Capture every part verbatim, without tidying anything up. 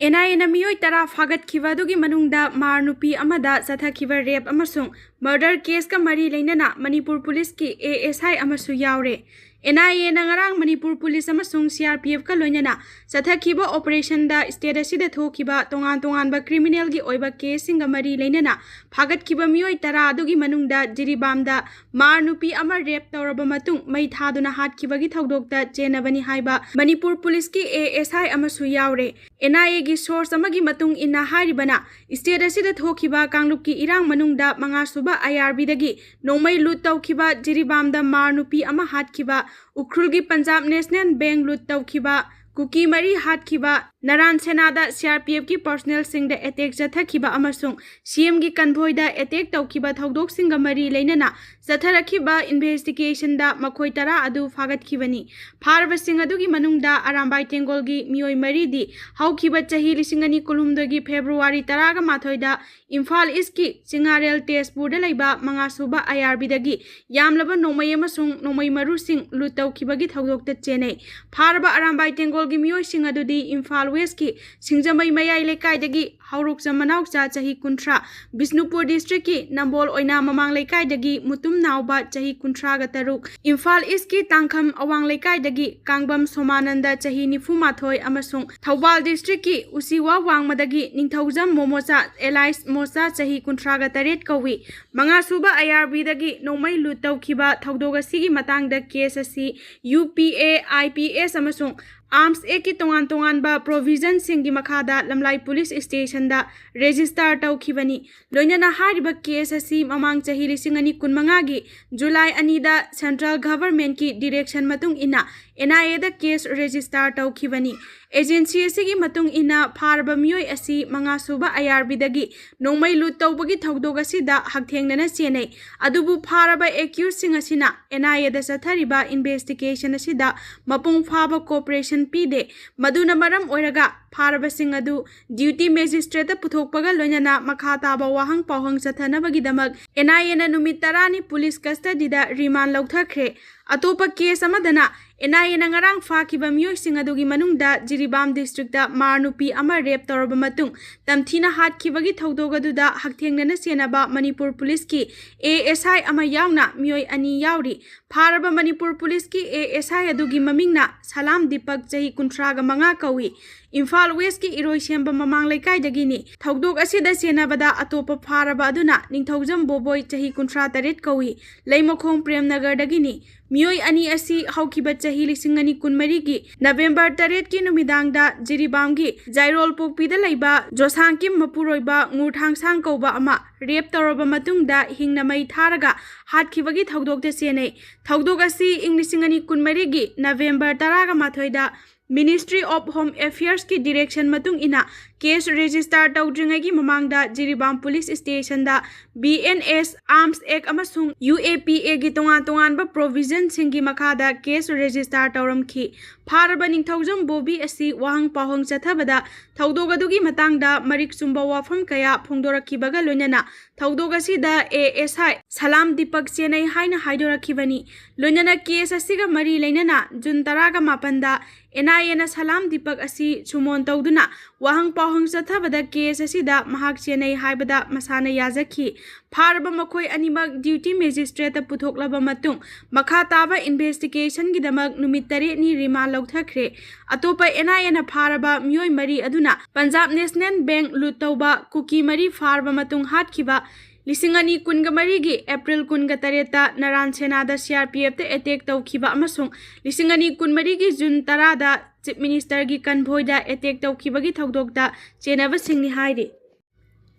And ꯑꯥꯏ ꯑꯦꯅ ꯃꯤꯑꯣꯏ ꯇꯔꯥ ꯐꯥꯒꯠꯈꯤꯕ ꯑꯗꯨꯒꯤ ꯃꯅꯨꯡꯗ ꯃꯥꯔ ꯅꯨꯄꯤ ꯑꯃꯗ ꯆꯠꯊꯈꯤꯕ ꯔꯦꯞ ꯑꯃꯁꯨꯡ ꯃꯔꯗꯔ ꯀꯦꯁꯀ ꯃꯔꯤ ꯂꯩꯅꯅ ꯃꯅꯤꯄꯨꯔ ꯄꯨꯂꯤꯁꯀꯤ ꯑꯦ ꯑꯦꯁ ꯑꯥꯏ ꯑꯃꯁꯨ ꯌꯥꯎꯔꯦ꯫ ꯑꯦꯟ ꯑꯥꯏ ꯑꯦꯅ ꯉꯔꯥꯡ ꯃꯅꯤꯄꯨꯔ ꯄꯨꯂꯤꯁ ꯑꯃꯁꯨꯡ ꯁꯤ ꯑꯥꯔ ꯄꯤ ꯑꯦꯐꯀ ꯂꯣꯏꯅꯅ ꯆꯠꯊꯈꯤꯕ ꯑꯣꯄꯔꯦꯁꯟꯗ ꯁ꯭ꯇꯦꯠ ꯑꯁꯤꯗ ꯊꯣꯛꯈꯤꯕ ꯇꯣꯉꯥꯟ ꯇꯣꯉꯥꯟꯕ ꯀ꯭ꯔꯤꯃꯤꯅꯦꯜꯒꯤ ꯑꯣꯏꯕ ꯀꯦꯁꯁꯤꯡꯒ ꯃꯔꯤ ꯂꯩꯅꯅ ꯐꯥꯒꯠꯈꯤꯕ ꯃꯤꯑꯣꯏ ꯇꯔꯥ ꯑꯗꯨꯒꯤ ꯃꯅꯨꯡꯗ ꯖꯤꯔꯤꯕꯥꯝꯗ ꯃꯥꯔ ꯅꯨꯄꯤ ꯑꯃ ꯔꯦꯞ ꯇꯧꯔꯕ ꯃꯇꯨꯡ ꯃꯩ ꯊꯥꯗꯨꯅ ꯍꯥꯠꯈꯤꯕꯒꯤ ꯊꯧꯗꯣꯛꯇ ꯆꯦꯟꯅꯕꯅꯤ ꯍꯥꯏꯕ ꯃꯅꯤꯄꯨꯔ ꯄꯨꯂꯤꯁꯀꯤ ꯑꯦ ꯑꯦꯁ ꯑꯥꯏ ꯑꯃꯁꯨ ꯌꯥꯎꯔꯦ꯫ ꯑꯦꯟ ꯑꯥꯏ ꯑꯦꯒꯤ ꯁꯣꯔꯁ ꯑꯃꯒꯤ ꯃꯇꯨꯡ ꯏꯟꯅ ꯍꯥꯏꯔꯤꯕꯅ, ꯁ꯭ꯇꯦꯠ ꯑꯁꯤꯗ ꯊꯣꯛꯈꯤꯕ ꯀꯥꯡꯂꯨꯞꯀꯤ ꯏꯔꯥꯡ ꯃꯅꯨꯡꯗ ꯃꯉꯥꯁꯨꯕ ꯑꯥꯏ ꯑꯥꯔ ꯕꯤꯗꯒꯤ ꯅꯣꯡꯃꯩ ꯂꯨꯠ ꯇꯧꯈꯤꯕ, ꯖꯤꯔꯤꯕꯥꯝꯗ ꯃꯥꯔ ꯅꯨꯄꯤ ꯑꯃ ꯍꯥꯠꯈꯤꯕ, ꯎꯈ꯭ꯔꯨꯜꯒꯤ ꯄꯟꯖꯥꯕ ꯅꯦꯁꯅꯦꯜ ꯕꯦꯡ ꯂꯨꯠ ꯇꯧꯈꯤꯕ, ꯀꯨꯀꯤ ꯃꯔꯤ ꯍꯥꯠꯈꯤꯕ, ꯅꯔꯥꯟ ꯁꯦꯅꯥꯗ ꯁꯤ ꯑꯥꯔ ꯄꯤ ꯑꯦꯐꯀꯤ ꯄꯔꯁꯣꯅꯦꯜꯁꯤꯡꯗ ꯑꯦꯇꯦꯛ ꯆꯠꯊꯈꯤꯕ ꯑꯃꯁꯨꯡ ꯁꯤ ꯑꯦꯝꯒꯤ ꯀꯟꯚꯣꯏꯗ ꯑꯦꯇꯦꯛ ꯇꯧꯈꯤꯕ ꯊꯧꯗꯣꯛꯁꯤꯡꯒ ꯃꯔꯤ ꯂꯩꯅꯅ ꯆꯠꯊꯔꯛꯈꯤꯕ ꯏꯟꯚꯦꯁꯇꯤꯒꯦꯁꯟꯗ ꯃꯈꯣꯏ ꯇꯔꯥ ꯑꯗꯨ ꯐꯥꯒꯠꯈꯤꯕꯅꯤ꯫ ꯐꯥꯔꯕꯁꯤꯡ ꯑꯗꯨꯒꯤ ꯃꯅꯨꯡꯗ ꯑꯔꯥꯝꯕꯥꯏ ꯇꯦꯡꯒꯣꯜꯒꯤ ꯃꯤꯑꯣꯏ ꯃꯔꯤꯗꯤ ꯍꯧꯈꯤꯕ ꯆꯍꯤ ꯂꯤꯁꯤꯡ ꯑꯅꯤ ꯀꯨꯟꯍꯨꯝꯗꯣꯏꯒꯤ ꯐꯦꯕ꯭ꯔꯨꯋꯥꯔꯤ ꯇꯔꯥꯒ ꯃꯥꯊꯣꯏꯗ ꯏꯝꯐꯥꯜ ꯏꯁꯀꯤ ꯆꯤꯉꯥꯔꯦꯜ ꯇꯦꯖꯄꯨꯔꯗ ꯂꯩꯕ ꯃꯉꯥꯁꯨꯕ ꯑꯥꯏ ꯑꯥꯔ ꯕꯤꯗꯒꯤ ꯌꯥꯝꯂꯕ ꯅꯣꯡꯃꯩ ꯑꯃꯁꯨꯡ ꯅꯣꯡꯃꯩ ꯃꯔꯨꯁꯤꯡ ꯂꯨꯠ ꯇꯧꯈꯤꯕꯒꯤ ꯊꯧꯗꯣꯛꯇ ꯆꯦꯟꯅꯩ꯫ ꯐꯥꯔꯕ ꯑꯔꯥꯝꯕꯥꯏ ꯇꯦꯡꯒꯣꯜꯒꯤ ꯃꯤꯑꯣꯏꯁꯤꯡ ꯑꯗꯨꯗꯤ ꯏꯝꯐꯥꯜ ꯋꯦꯁꯀꯤ ꯁꯤꯡꯖꯃꯩ ꯃꯌꯥꯏ ꯂꯩꯀꯥꯏꯗꯒꯤ ꯍꯧꯔꯣꯛꯆ ꯃꯅꯥꯎꯆꯥ ꯆꯍꯤ ꯀꯨꯟꯊ꯭ꯔꯥ, ꯕꯤꯁꯅꯨꯄꯨꯔ ꯗꯤꯁꯇ꯭ꯔꯤꯛꯀꯤ ꯅꯝꯕꯣꯜ ꯑꯣꯏꯅꯥꯝ ꯃꯃꯥꯡ ꯂꯩꯀꯥꯏꯗꯒꯤ ꯃꯨꯇꯨꯝ ꯅꯥꯎꯕ ꯆꯍꯤ ꯀꯨꯟꯊ꯭ꯔꯥꯒ ꯇꯔꯨꯛ, ꯏꯝꯐꯥꯜ ꯏꯁꯀꯤ ꯇꯥꯡꯈꯝ ꯑꯋꯥꯡ ꯂꯩꯀꯥꯏꯗꯒꯤ ꯀꯥꯡꯕꯝ ꯁꯣꯃꯥꯅꯟꯗ ꯆꯍꯤ ꯅꯤꯐꯨ ꯃꯥꯊꯣꯏ ꯑꯃꯁꯨꯡ ꯊꯧꯕꯥꯜ ꯗꯤꯁꯇ꯭ꯔꯤꯛꯀꯤ ꯎꯆꯤꯋꯥ ꯋꯥꯡꯃꯗꯒꯤ ꯅꯤꯡꯊꯧꯖꯝ ꯃꯣꯃꯣꯆꯥ ꯑꯦꯂꯥꯏꯁ ꯃꯣꯆꯥ ꯆꯍꯤ ꯀꯨꯟꯊ꯭ꯔꯥꯒ ꯇꯔꯦꯠ ꯀꯧꯏ꯫ ꯃꯉꯥꯁꯨꯕ ꯑꯥꯏ ꯑꯥꯔ ꯕꯤꯗꯒꯤ ꯅꯣꯡꯃꯩ ꯂꯨꯠ ꯇꯧꯈꯤꯕ ꯊꯧꯗꯣꯛ ꯑꯁꯤꯒꯤ ꯃꯇꯥꯡꯗ ꯀꯦꯁ ꯑꯁꯤ U P A, I P S ꯑꯃꯁꯨꯡ ꯑꯥꯔꯝꯁ ꯑꯦꯛꯀꯤ ꯇꯣꯉꯥꯟ ꯇꯣꯉꯥꯟꯕ ꯄ꯭ꯔꯣꯚꯤꯖꯟꯁꯤꯡꯒꯤ ꯃꯈꯥꯗ ꯂꯝꯂꯥꯏ ꯄꯨꯂꯤꯁ ꯁ꯭ꯇꯦꯁꯟꯗ ꯔꯦꯖꯤꯁꯇꯥꯔ ꯇꯧꯈꯤꯕꯅꯤ꯫ ꯂꯣꯏꯅꯅ ꯍꯥꯏꯔꯤꯕ ꯀꯦꯁ ꯑꯁꯤ ꯃꯃꯥꯡ ꯆꯍꯤ ꯂꯤꯁꯤꯡ ꯑꯅꯤ ꯀꯨꯟꯃꯉꯥꯒꯤ ꯖꯨꯂꯥꯏ ꯑꯅꯤꯗ ꯁꯦꯟꯇ꯭ꯔꯦꯜ ꯒꯚꯔꯟꯃꯦꯟꯠꯀꯤ ꯗꯤꯔꯦꯛꯁꯟ ꯃꯇꯨꯡ ꯏꯟꯅ ꯑꯦꯟ ꯑꯥꯏ ꯑꯦꯗ ꯀꯦꯁ ꯔꯦꯖꯤꯁꯇꯥꯔ ꯇꯧꯈꯤꯕꯅꯤ꯫ ꯑꯦꯖꯦꯟꯁꯤ ꯑꯁꯤꯒꯤ ꯃꯇꯨꯡ ꯏꯟꯅ ꯐꯥꯔꯕ ꯃꯤꯑꯣꯏ ꯑꯁꯤ ꯃꯉꯥꯁꯨꯕ ꯑꯥꯏ ꯑꯥꯔ ꯕꯤꯗꯒꯤ ꯅꯣꯡꯃꯩ ꯂꯨꯠ ꯇꯧꯕꯒꯤ ꯊꯧꯗꯣꯛ ꯑꯁꯤꯗ ꯍꯛꯊꯦꯡꯅꯅ ꯆꯦꯟꯅꯩ꯫ ꯑꯗꯨꯕꯨ ꯐꯥꯔꯕ ꯑꯦꯀ꯭ꯌꯨꯁꯁꯤꯡ ꯑꯁꯤꯅ ꯑꯦꯟ ꯑꯥꯏ ꯑꯦꯗ ꯆꯠꯊꯔꯤꯕ ꯏꯟꯚꯦꯁꯇꯤꯒꯦꯁꯟ ꯑꯁꯤꯗ ꯃꯄꯨꯡ ꯐꯥꯕ ꯀꯣꯑꯣꯄꯔꯦꯁꯟ ꯄꯤꯗꯦ꯫ ꯃꯗꯨꯅ ꯃꯔꯝ ꯑꯣꯏꯔꯒ ꯐꯥꯔꯕꯁꯤꯡ ꯑꯗꯨ duty magistrate ꯇ ꯄꯨꯊꯣꯛꯄꯒ ꯂꯣꯏꯅꯅ ꯃꯈꯥ ꯇꯥꯕ ꯋꯥꯍꯪ ꯄꯥꯎꯍꯪ ꯆꯠꯊꯅꯕꯒꯤꯗꯃꯛ N I A ꯅ ꯅꯨꯃꯤꯠ ꯇꯔꯥꯅꯤ police custody ꯗ remand ꯂꯧꯊꯈ꯭ꯔꯦ꯫ ꯑꯇꯣꯞꯄ case ꯑꯃꯗꯅ N I A ꯅ ꯉꯔꯥꯡ ꯐꯥꯈꯤꯕ ꯃꯤꯑꯣꯏꯁꯤꯡ ꯑꯗꯨꯒꯤ ꯃꯅꯨꯡꯗ ꯖꯤꯔꯤꯕꯥꯝ district ꯇ ꯃꯥꯔ ꯅꯨꯄꯤ ꯑꯃ rape ꯇꯧꯔꯕ ꯃꯇꯨꯡ ꯇꯝꯊꯤꯅ ꯍꯥꯠꯈꯤꯕꯒꯤ ꯊꯧꯗꯣꯛ ꯑꯗꯨꯗ ꯍꯛꯊꯦꯡꯅꯅ ꯆꯦꯟꯅꯕ ꯃꯅꯤꯄꯨꯔ police ꯀꯤ A S I ꯑꯃ ꯌꯥꯎꯅ ꯃꯤꯑꯣꯏ ꯑꯅꯤ ꯌꯥꯎꯔꯤ꯫ ꯐꯥꯔꯕ ꯃꯅꯤꯄꯨꯔ police ꯀꯤ A S I ꯑꯗꯨꯒꯤ ꯃꯃꯤꯡꯅ ꯁꯂꯥꯝ ꯗꯤꯄꯛ, ꯆꯍꯤ ꯀꯨꯟꯊ꯭ꯔꯥꯒ ꯃꯉꯥ ꯀꯧꯏ꯫ ꯏꯝꯐꯥꯜ West ꯀꯤ ꯏꯔꯣꯏꯁꯦꯝꯕ ꯃꯃꯥꯡ ꯂꯩꯀꯥꯏꯗꯒꯤꯅꯤ꯫ ꯊꯧꯗꯣꯛ ꯑꯁꯤꯗ ꯆꯦꯟꯅꯕꯗ ꯑꯇꯣꯞꯄ ꯐꯥꯔꯕ ꯑꯗꯨꯅ ꯅꯤꯡꯊꯧꯖꯝ ꯕꯣꯕꯣꯏ, ꯆꯍꯤ ꯀꯨꯟꯊ꯭ꯔꯥ ꯇꯔꯦꯠ ꯀꯧꯏ, ꯂꯩꯃꯈꯣꯡ ꯄ꯭ꯔꯦꯝꯅꯒꯔꯗꯒꯤꯅꯤ꯫ ꯃꯤꯑꯣꯏ ꯑꯅꯤ ꯑꯁꯤ ꯍꯧꯈꯤꯕ ꯆꯍꯤ ꯂꯤꯁꯤꯡ ꯑꯅꯤ ꯀꯨꯟꯃꯔꯤꯒꯤ ꯅꯕꯦꯝꯕꯔ ꯇꯔꯦꯠꯀꯤ ꯅꯨꯃꯤꯗꯥꯡꯗ ꯖꯤꯔꯤꯕꯥꯝꯒꯤ ꯖꯥꯏꯔꯣꯜꯄꯣꯛꯄꯤꯗ ꯂꯩꯕ ꯖꯣꯁꯥꯡꯀꯤꯝ ꯃꯄꯨꯔꯣꯏꯕ ꯉꯨꯔꯊꯥꯡꯁꯥꯡ ꯀꯧꯕ ꯑꯃ rape ꯇꯧꯔꯕ ꯃꯇꯨꯡꯗ ꯍꯤꯡꯅ ꯃꯩ ꯊꯥꯔꯒ ꯍꯥꯠꯈꯤꯕꯒꯤ ꯊꯧꯗꯣꯛꯇ ꯆꯦꯟꯅꯩ꯫ ꯊꯧꯗꯣꯛ ꯑꯁꯤ ꯏꯪ ꯂꯤꯁꯤꯡ ꯑꯅꯤ ꯀꯨꯟꯃꯔꯤꯒꯤ ꯅꯕꯦꯝꯕꯔ ꯇꯔꯥꯒ ꯃꯥꯊꯣꯏꯗ Ministry of Home Affairs ꯀꯤ direction ꯃꯇꯨꯡ ꯏꯟꯅ case register ꯇꯧꯗ꯭ꯔꯤꯉꯩꯒꯤ ꯃꯃꯥꯡꯗ ꯖꯤꯔꯤꯕꯥꯝ police station ꯗ B N S, Arms Act ꯑꯃꯁꯨꯡ U A P A ꯒꯤ ꯇꯣꯉꯥꯟ ꯇꯣꯉꯥꯟꯕ provision ꯁꯤꯡꯒꯤ ꯃꯈꯥꯗ case register ꯇꯧꯔꯝꯈꯤ꯫ ꯐꯥꯔꯕ ꯅꯤꯡꯊꯧꯖꯝ ꯕꯣꯕꯤ ꯑꯁꯤ ꯋꯥꯍꯪ ꯄꯥꯎꯍꯪ ꯆꯠꯊꯕꯗ ꯊꯧꯗꯣꯛ ꯑꯗꯨꯒꯤ ꯃꯇꯥꯡꯗ ꯃꯔꯤꯛ ꯆꯨꯝꯕ ꯋꯥꯐꯝ ꯀꯌꯥ ꯐꯣꯡꯗꯣꯔꯛꯈꯤꯕꯒ ꯂꯣꯏꯅꯅ ꯊꯧꯗꯣꯛ ꯑꯁꯤꯗ A S I ꯁꯂꯥꯝ ꯗꯤꯄꯛ ꯆꯦꯟꯅꯩ ꯍꯥꯏꯅ ꯍꯥꯏꯗꯣꯔꯛꯈꯤꯕꯅꯤ꯫ ꯂꯣꯏꯅꯅ case ꯑꯁꯤꯒ ꯃꯔꯤ ꯂꯩꯅꯅ ꯖꯨꯟ ꯇꯔꯥꯒ ꯃꯥꯄꯟꯗ N I A ꯅ ꯁꯂꯥꯝ ꯗꯤꯄꯛ ꯑꯁꯤ summon ꯇꯧꯗꯨꯅ ꯋꯥꯍꯪ ꯄꯥꯎꯍꯪ ꯆꯠꯊꯕꯗ case ꯑꯁꯤꯗ ꯃꯍꯥꯛ ꯆꯦꯟꯅꯩ ꯍꯥꯏꯕꯗ ꯃꯁꯥꯅ ꯌꯥꯖꯈꯤ꯫ ꯐꯥꯔꯕ ꯃꯈꯣꯏ ꯑꯅꯤꯃꯛ duty magistrate ꯇ ꯄꯨꯊꯣꯛꯂꯕ ꯃꯇꯨꯡ ꯃꯈꯥ ꯇꯥꯕ investigation ꯒꯤꯗꯃꯛ ꯅꯨꯃꯤꯠ ꯇꯔꯦꯠꯅꯤ remand ꯂꯧꯊꯈ꯭ꯔꯦ꯫ ꯑꯇꯣꯞꯄ N I A ꯅ ꯐꯥꯔꯕ ꯃꯤꯑꯣꯏ ꯃꯔꯤ ꯑꯗꯨꯅ Punjab National Bank loot ꯇꯧꯕ, ꯀꯨꯀꯤ ꯃꯔꯤ ꯐꯥꯔꯕ ꯃꯇꯨꯡ ꯍꯥꯠꯈꯤꯕ, ꯂꯤꯁꯤꯡ ꯑꯅꯤ ꯀꯨꯟꯒ ꯃꯔꯤꯒꯤ April ꯀꯨꯟꯒ ꯇꯔꯦꯠꯇ ꯅꯔꯥꯟ ꯁꯦꯅꯥꯗ C R P F ꯇ attack ꯇꯧꯈꯤꯕ ꯑꯃꯁꯨꯡ ꯂꯤꯁꯤꯡ ꯑꯅꯤ ꯀꯨꯟꯃꯔꯤꯒꯤ ꯖꯨꯟ ꯇꯔꯥꯗ Chief Minister ꯒꯤ convoy ꯗ attack ꯇꯧꯈꯤꯕꯒꯤ ꯊꯧꯗꯣꯛꯇ ꯆꯦꯟꯅꯕꯁꯤꯡꯅꯤ ꯍꯥꯏꯔꯤ꯫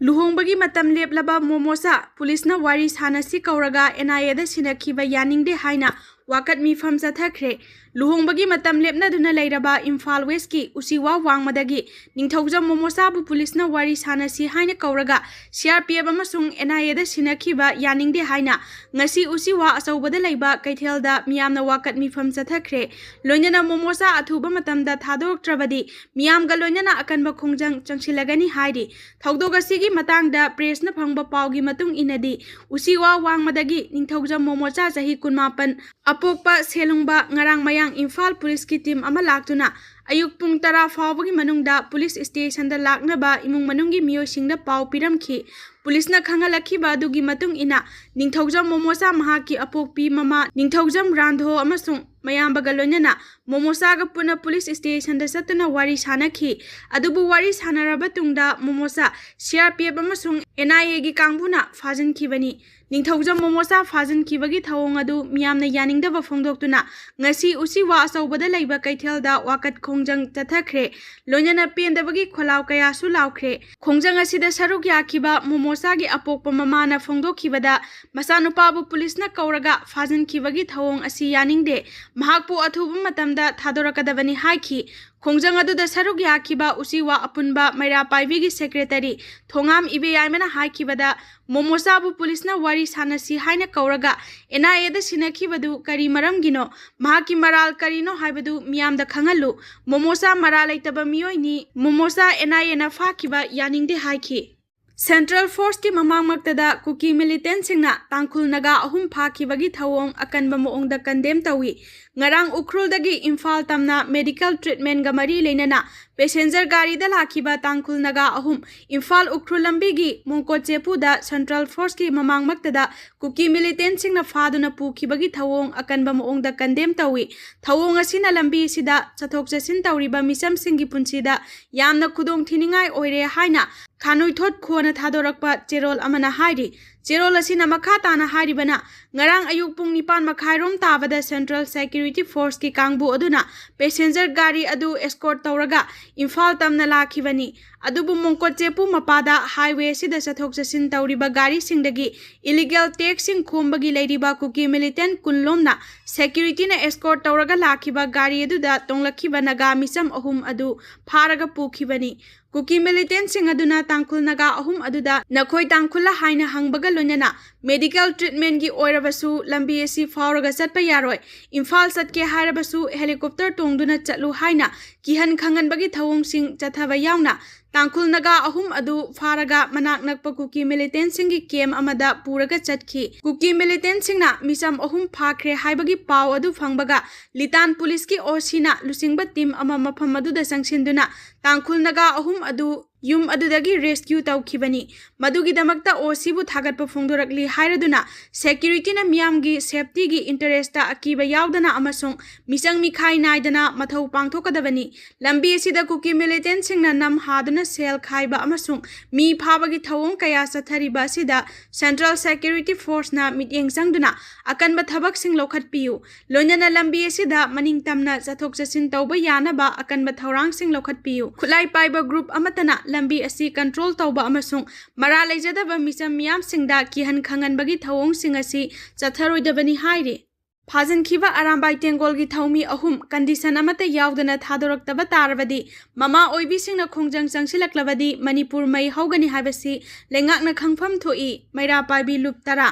ꯂꯨꯍꯣꯡꯕꯒꯤ ꯃꯇꯝ ꯂꯦꯞꯂꯕ ꯃꯣꯃꯣꯁꯥ police ꯅ ꯋꯥꯔꯤ ꯁꯥꯟꯅꯁꯤ ꯀꯧꯔꯒ N I A ꯗ ꯁꯤꯟꯅꯈꯤꯕ ꯌꯥꯅꯤꯡꯗꯦ ꯍꯥꯏꯅ ꯋꯥꯀꯠ ꯃꯤꯐꯝ ꯆꯠꯊꯈ꯭ꯔꯦ꯫ ꯂꯨꯍꯣꯡꯕꯒꯤ ꯃꯇꯝ ꯂꯦꯞꯅꯗꯨꯅ ꯂꯩꯔꯕ ꯏꯝꯐꯥꯜ ꯋꯦꯁꯀꯤ ꯎꯆꯤꯋꯥ ꯋꯥꯡꯃꯗꯒꯤ ꯅꯤꯡꯊꯧꯖꯝ ꯃꯣꯃꯣꯆꯥꯕꯨ ꯄꯨꯂꯤꯁꯅ ꯋꯥꯔꯤ ꯁꯥꯟꯅꯁꯤ ꯍꯥꯏꯅ ꯀꯧꯔꯒ ꯁꯤ ꯑꯥꯔ ꯄꯤ ꯑꯦꯐ ꯑꯃꯁꯨꯡ ꯑꯦꯟ ꯑꯥꯏ ꯑꯦꯗ ꯁꯤꯟꯅꯈꯤꯕ ꯌꯥꯅꯤꯡꯗꯦ ꯍꯥꯏꯅ ꯉꯁꯤ ꯎꯆꯤꯋꯥ ꯑꯆꯧꯕꯗ ꯂꯩꯕ ꯀꯩꯊꯦꯜꯗ ꯃꯤꯌꯥꯝꯅ ꯋꯥꯀꯠ ꯃꯤꯐꯝ ꯆꯠꯊꯈ꯭ꯔꯦ꯫ ꯂꯣꯏꯅꯅ ꯃꯣꯃꯣꯆꯥ ꯑꯊꯨꯕ ꯃꯇꯝꯗ ꯊꯥꯗꯣꯔꯛꯇ꯭ꯔꯕꯗꯤ ꯃꯤꯌꯥꯝꯒ ꯂꯣꯏꯅꯅ ꯑꯀꯟꯕ ꯈꯣꯡꯖꯪ ꯆꯪꯁꯤꯜꯂꯒꯅꯤ ꯍꯥꯏꯔꯤ꯫ ꯊꯧꯗꯣꯛ ꯑꯁꯤꯒꯤ ꯃꯇꯥꯡꯗ ꯄ꯭ꯔꯦꯁꯅ ꯐꯪꯕ ꯄꯥꯎꯒꯤ ꯃꯇꯨꯡ ꯏꯟꯅꯗꯤ, ꯎꯆꯤꯋꯥ ꯋꯥꯡꯃꯗꯒꯤ ꯅꯤꯡꯊꯧꯖꯝ ꯃꯣꯃꯣꯆꯥ ꯆꯍꯤ ꯀꯨꯟꯃꯥꯄꯟ, ꯑꯄꯣꯛꯄ ꯁꯦꯂꯨꯡꯕ ꯉꯔꯥꯡ ꯃꯌꯥꯡ ꯏꯝꯐꯥꯜ ꯄꯨꯂꯤꯁꯀꯤ ꯇꯤꯝ ꯑꯃ ꯂꯥꯛꯇꯨꯅ ꯑꯌꯨꯛ ꯄꯨꯡ ꯇꯔꯥ ꯐꯥꯎꯕꯒꯤ ꯃꯅꯨꯡꯗ ꯄꯨꯂꯤꯁ ꯁ꯭ꯇꯦꯁꯟꯗ ꯂꯥꯛꯅꯕ ꯏꯃꯨꯡ ꯃꯅꯨꯡꯒꯤ ꯃꯤꯑꯣꯏꯁꯤꯡꯗ ꯄꯥꯎ ꯄꯤꯔꯝꯈꯤ꯫ ꯄꯨꯂꯤꯁꯅ ꯈꯪꯍꯜꯂꯛꯈꯤꯕ ꯑꯗꯨꯒꯤ ꯃꯇꯨꯡ ꯏꯟꯅ ꯅꯤꯡꯊꯧꯖꯝ ꯃꯣꯃꯣꯆꯥ ꯃꯍꯥꯛꯀꯤ ꯑꯄꯣꯛꯄꯤ ꯃꯃꯥ ꯅꯤꯡꯊꯧꯖꯝ ꯔꯥꯟꯙꯣ ꯑꯃꯁꯨꯡ ꯃꯌꯥꯝꯕꯒ ꯂꯣꯏꯅꯅ ꯃꯣꯃꯣꯆꯥꯒ ꯄꯨꯟꯅ ꯄꯨꯂꯤꯁ ꯁ꯭ꯇꯦꯁꯟꯗ ꯆꯠꯇꯨꯅ ꯋꯥꯔꯤ ꯁꯥꯅꯈꯤ꯫ ꯑꯗꯨꯕꯨ ꯋꯥꯔꯤ ꯁꯥꯅꯔꯕ ꯇꯨꯡꯗ ꯃꯣꯃꯣꯆꯥ ꯁꯤ ꯑꯥꯔ ꯄꯤ ꯑꯦꯐ ꯑꯃꯁꯨꯡ ꯑꯦꯟ ꯑꯥꯏ ꯑꯦꯒꯤ ꯀꯥꯡꯕꯨꯅ ꯐꯥꯖꯤꯟꯈꯤꯕꯅꯤ꯫ ꯅꯤꯡꯊꯧꯖꯝ ꯃꯣꯃꯣꯆꯥ ꯐꯥꯖꯤꯟꯈꯤꯕꯒꯤ ꯊꯧꯑꯣꯡ ꯑꯗꯨ ꯃꯤꯌꯥꯝꯅ ꯌꯥꯅꯤꯡꯗꯕ ꯐꯣꯡꯗꯣꯛꯇꯨꯅ ꯉꯁꯤ ꯎꯆꯤꯋꯥ ꯑꯆꯧꯕꯗ ꯂꯩꯕ ꯀꯩꯊꯦꯜꯗ ꯋꯥꯀꯠ ꯈꯣꯡꯖꯪ ꯆꯠꯊꯈ꯭ꯔꯦ꯫ ꯂꯣꯏꯅꯅ ꯄꯦꯟꯗꯕꯒꯤ ꯈꯣꯜꯂꯥꯎ ꯀꯌꯥꯁꯨ ꯂꯥꯎꯈ꯭ꯔꯦ꯫ ꯈꯣꯡꯖꯪ ꯑꯁꯤꯗ ꯁꯔꯨꯛ ꯌꯥꯈꯤꯕ ꯃꯣꯃꯣꯆꯥꯒꯤ ꯑꯄꯣꯛꯄ ꯃꯃꯥꯅ ꯐꯣꯡꯗꯣꯛꯈꯤꯕꯗ, ꯃꯆꯥꯅꯨꯄꯥꯕꯨ ꯄꯨꯂꯤꯁꯅ ꯀꯧꯔꯒ ꯐꯥꯖꯤꯟꯈꯤꯕꯒꯤ ꯊꯧꯑꯣꯡ ꯑꯁꯤ ꯌꯥꯅꯤꯡꯗꯦ, ꯃꯍꯥꯛꯄꯨ ꯑꯊꯨꯕ ꯃꯇꯝꯗ ꯊꯥꯗꯣꯔꯛꯀꯗꯕꯅꯤ ꯍꯥꯏꯈꯤ꯫ ꯈꯣꯡꯖꯪ ꯑꯗꯨꯗ ꯁꯔꯨꯛ ꯌꯥꯈꯤꯕ ꯎꯆꯤꯋꯥ ꯑꯄꯨꯟꯕ ꯃꯩꯔꯥ ꯄꯥꯏꯕꯤꯒꯤ ꯁꯦꯀ꯭ꯔꯦꯇꯔꯤ ꯊꯣꯉꯥꯝ ꯏꯕꯦꯌꯥꯏꯃꯅ ꯍꯥꯏꯈꯤꯕꯗ, ꯃꯣꯃꯣꯆꯥꯕꯨ ꯄꯨꯂꯤꯁꯅ ꯋꯥꯔꯤ ꯁꯥꯟꯅꯁꯤ ꯍꯥꯏꯅ ꯀꯧꯔꯒ ꯑꯦꯟ ꯑꯥꯏ ꯑꯦꯗ ꯁꯤꯟꯅꯈꯤꯕꯗꯨ ꯀꯔꯤ ꯃꯔꯝꯒꯤꯅꯣ? ꯃꯍꯥꯛꯀꯤ ꯃꯔꯥꯜ ꯀꯔꯤꯅꯣ ꯍꯥꯏꯕꯗꯨ ꯃꯤꯌꯥꯝꯗ ꯈꯪꯍꯜꯂꯨ꯫ ꯃꯣꯃꯣꯆꯥ ꯃꯔꯥꯜ ꯂꯩꯇꯕ ꯃꯤꯑꯣꯏꯅꯤ꯫ ꯃꯣꯃꯣꯆꯥ ꯑꯦꯟ ꯑꯥꯏ ꯑꯦꯅ ꯐꯥꯈꯤꯕ ꯌꯥꯅꯤꯡꯗꯦ ꯍꯥꯏꯈꯤ꯫ ꯁꯦꯟꯇ꯭ꯔꯦꯜ ꯐꯣꯔꯁꯀꯤ ꯃꯃꯥꯡꯃꯛꯇꯗ ꯀꯨꯀꯤ ꯃꯤꯂꯤꯇꯦꯟꯁꯤꯡꯅ ꯇꯥꯡꯈꯨꯜ ꯅꯥꯒꯥ ꯑꯍꯨꯝ ꯐꯥꯈꯤꯕꯒꯤ ꯊꯧꯑꯣꯡ ꯑꯀꯟꯕ ꯃꯑꯣꯡꯗ ꯀꯟꯗꯦꯝ ꯇꯧꯏ꯫ ꯉꯔꯥꯡ ꯎꯈ꯭ꯔꯨꯜꯗꯒꯤ ꯏꯝꯐꯥꯜ ꯇꯝꯅ ꯃꯦꯗꯤꯀꯦꯜ ꯇ꯭ꯔꯤꯠꯃꯦꯟꯒ ꯃꯔꯤ ꯂꯩꯅꯅ ꯄꯦꯁꯦꯟꯖꯔ ꯒꯥꯔꯤꯗ ꯂꯥꯛꯈꯤꯕ ꯇꯥꯡꯈꯨꯜ ꯅꯥꯒꯥ ꯑꯍꯨꯝ ꯏꯝꯐꯥꯜ ꯎꯈ꯭ꯔꯨꯜ ꯂꯝꯕꯤꯒꯤ ꯃꯣꯡꯀꯣꯠ ꯆꯦꯄꯨꯗ ꯁꯦꯟꯇ꯭ꯔꯦꯜ ꯐꯣꯔꯁꯀꯤ ꯃꯃꯥꯡꯃꯛꯇꯗ ꯀꯨꯀꯤ ꯃꯤꯂꯤꯇꯦꯟꯁꯤꯡꯅ ꯐꯥꯗꯨꯅ ꯄꯨꯈꯤꯕꯒꯤ ꯊꯧꯑꯣꯡ ꯑꯀꯟꯕ ꯃꯑꯣꯡꯗ ꯀꯟꯗꯦꯝ ꯇꯧꯏ꯫ ꯊꯧꯑꯣꯡ ꯑꯁꯤꯅ ꯂꯝꯕꯤ ꯑꯁꯤꯗ ꯆꯠꯊꯣꯛ ꯆꯠꯁꯤꯟ ꯇꯧꯔꯤꯕ ꯃꯤꯆꯝꯁꯤꯡꯒꯤ ꯄꯨꯟꯁꯤꯗ ꯌꯥꯝꯅ ꯈꯨꯗꯣꯡ ꯊꯤꯅꯤꯡꯉꯥꯏ ꯑꯣꯏꯔꯦ ꯍꯥꯏꯅ ꯈꯥꯅꯨꯏꯊꯣꯠ ꯈꯣꯅ ꯊꯥꯗꯣꯔꯛꯄ ꯆꯦꯔꯣꯜ ꯑꯃꯅ ꯍꯥꯏꯔꯤ꯫ ꯆꯦꯔꯣꯜ ꯑꯁꯤꯅ ꯃꯈꯥ ꯇꯥꯅ ꯍꯥꯏꯔꯤꯕꯅ, ꯉꯔꯥꯡ ꯑꯌꯨꯛ ꯄꯨꯡ ꯅꯤꯄꯥꯟ ꯃꯈꯥꯏꯔꯣꯝ ꯇꯥꯕꯗ Central Security Forceꯀꯤ ꯀꯥꯡꯕꯨ ꯑꯗꯨꯅ passenger ꯒꯥꯔꯤ ꯑꯗꯨ escort ꯇꯧꯔꯒ ꯏꯝꯐꯥꯜ ꯇꯝꯅ ꯂꯥꯛꯈꯤꯕꯅꯤ꯫ ꯑꯗꯨꯕꯨ ꯃꯣꯡꯀꯣꯠ ꯆꯦꯄꯨ ꯃꯄꯥꯗ highway ꯑꯁꯤꯗ ꯆꯠꯊꯣꯛ ꯆꯠꯁꯤꯟ ꯇꯧꯔꯤꯕ ꯒꯥꯔꯤꯁꯤꯡꯗꯒꯤ illegal taxꯁꯤꯡ ꯈꯣꯝꯕꯒꯤ ꯂꯩꯔꯤꯕ ꯀꯨꯀꯤ militant ꯀꯨꯟ ꯂꯣꯝꯅ securityꯅ escort ꯇꯧꯔꯒ ꯂꯥꯛꯈꯤꯕ ꯒꯥꯔꯤ ꯑꯗꯨꯗ ꯇꯣꯡꯂꯛꯈꯤꯕ ꯅꯥꯒꯥ ꯃꯤꯆꯝ ꯑꯍꯨꯝ ꯑꯗꯨ ꯐꯥꯔꯒ ꯄꯨꯈꯤꯕꯅꯤ꯫ ꯀꯨꯀꯤ militantꯁꯤꯡ ꯑꯗꯨꯅ ꯇꯥꯡꯈꯨꯜ ꯅꯥꯒꯥ ꯑꯍꯨꯝ ꯑꯗꯨꯗ "ꯅꯈꯣꯏ ꯇꯥꯡꯈꯨꯜꯂ?" ꯍꯥꯏꯅ ꯍꯪꯕꯒ ꯂꯣꯏꯅꯅ medical treatmentꯀꯤ ꯑꯣꯏꯔꯕꯁꯨ ꯂꯝꯕꯤ ꯑꯁꯤ ꯐꯥꯎꯔꯒ ꯆꯠꯄ ꯌꯥꯔꯣꯏ, ꯏꯝꯐꯥꯜ ꯆꯠꯀꯦ ꯍꯥꯏꯔꯕꯁꯨ helicopter ꯇꯣꯡꯗꯨꯅ ꯆꯠꯂꯨ ꯍꯥꯏꯅ ꯀꯤꯍꯟ ꯈꯪꯍꯟꯕꯒꯤ ꯊꯧꯑꯣꯡꯁꯤꯡ ꯆꯠꯊꯕ ꯌꯥꯎꯅ ꯇꯥꯡꯈꯨꯜ ꯅꯥꯒꯥ ꯑꯍꯨꯝ ꯑꯗꯨ ꯐꯥꯔꯒ ꯃꯅꯥꯛ ꯅꯛꯄ ꯀꯨꯀꯤ militantꯁꯤꯡꯒꯤ camp ꯑꯃꯗ ꯄꯨꯔꯒ ꯆꯠꯈꯤ꯫ ꯀꯨꯀꯤ militantꯁꯤꯡꯅ ꯃꯤꯆꯝ ꯑꯍꯨꯝ ꯐꯥꯈ꯭ꯔꯦ ꯍꯥꯏꯕꯒꯤ ꯄꯥꯎ ꯑꯗꯨ ꯐꯪꯕꯒ ꯂꯤꯇꯥꯟ ꯄꯨꯂꯤꯁꯀꯤ OCꯅ ꯂꯨꯆꯤꯡꯕ team ꯑꯃ ꯃꯐꯝ ꯑꯗꯨꯗ ꯆꯪꯁꯤꯟꯗꯨꯅ ꯇꯥꯡꯈꯨꯜ ꯅꯥꯒꯥ ꯑꯍꯨꯝ ꯑꯗꯨ ꯌꯨꯝ ꯑꯗꯨꯗꯒꯤ rescue ꯇꯧꯈꯤꯕꯅꯤ꯫ ꯃꯗꯨꯒꯤꯗꯃꯛꯇ OCꯕꯨ ꯊꯥꯒꯠꯄ ꯐꯣꯡꯗꯣꯔꯛꯂꯤ ꯍꯥꯏꯔꯗꯨꯅ securityꯅ ꯃꯤꯌꯥꯝꯒꯤ safetyꯒꯤ interestꯇ ꯑꯀꯤꯕ ꯌꯥꯎꯗꯅ ꯑꯃꯁꯨꯡ ꯃꯤꯆꯪ ꯃꯤꯈꯥꯏ ꯅꯥꯏꯗꯅ ꯃꯊꯧ ꯄꯥꯡꯊꯣꯛꯀꯗꯕꯅꯤ꯫ ꯂꯝꯕꯤ ꯑꯁꯤꯗ ꯀꯨꯀꯤ militantꯁꯤꯡꯅ ꯅꯝ ꯍꯥꯗꯨꯅ ꯁꯦꯜ ꯈꯥꯏꯕ ꯑꯃꯁꯨꯡ ꯃꯤ ꯐꯥꯕꯒꯤ ꯊꯧꯑꯣꯡ ꯀꯌꯥ ꯆꯠꯊꯔꯤꯕ ꯑꯁꯤꯗ Central Security Forceꯅ ꯃꯤꯠꯌꯦꯡ ꯆꯪꯗꯨꯅ ꯑꯀꯟꯕ ꯊꯕꯛꯁꯤꯡ ꯂꯧꯈꯠꯄꯤꯌꯨ꯫ ꯂꯣꯏꯅꯅ ꯂꯝꯕꯤ ꯑꯁꯤꯗ ꯃꯅꯤꯡ ꯇꯝꯅ ꯆꯠꯊꯣꯛ ꯆꯠꯁꯤꯟ ꯇꯧꯕ ꯌꯥꯅꯕ ꯑꯀꯟꯕ ꯊꯧꯔꯥꯡꯁꯤꯡ ꯂꯧꯈꯠꯄꯤꯌꯨ꯫ ꯈꯨꯠꯂꯥꯏ ꯄꯥꯏꯕ group ꯑꯃꯠꯇꯅ ꯂꯝꯕꯤ ꯑꯁꯤ control ꯇꯧꯕ ꯑꯃꯁꯨꯡ ꯃꯔꯥꯜ ꯂꯩꯖꯗꯕ ꯃꯤꯆꯝ ꯃꯤꯌꯥꯝꯁꯤꯡꯗ ꯀꯤꯍꯟ ꯈꯪꯍꯟꯕꯒꯤ ꯊꯧꯑꯣꯡꯁꯤꯡ ꯑꯁꯤ ꯆꯠꯊꯔꯣꯏꯗꯕꯅꯤ ꯍꯥꯏꯔꯤ꯫ ꯐꯥꯖꯤꯟꯈꯤꯕ ꯑꯔꯥꯝꯕꯥꯏ ꯇꯦꯡꯒꯣꯜꯒꯤ ꯊꯧꯃꯤ ꯑꯍꯨꯝ condition ꯑꯃꯠꯇ ꯌꯥꯎꯗꯅ ꯊꯥꯗꯣꯔꯛꯇꯕ ꯇꯥꯔꯕꯗꯤ ꯃꯃꯥ ꯑꯣꯏꯕꯤꯁꯤꯡꯅ ꯈꯣꯡꯖꯪ ꯆꯪꯁꯤꯜꯂꯛꯂꯕꯗꯤ ꯃꯅꯤꯄꯨꯔ ꯃꯩ ꯍꯧꯒꯅꯤ ꯍꯥꯏꯕꯁꯤ ꯂꯩꯉꯥꯛꯅ ꯈꯪꯐꯝ ꯊꯣꯛꯏ꯫ ꯃꯩꯔꯥ ꯄꯥꯏꯕꯤ ꯂꯨꯞ ꯇꯔꯥ꯫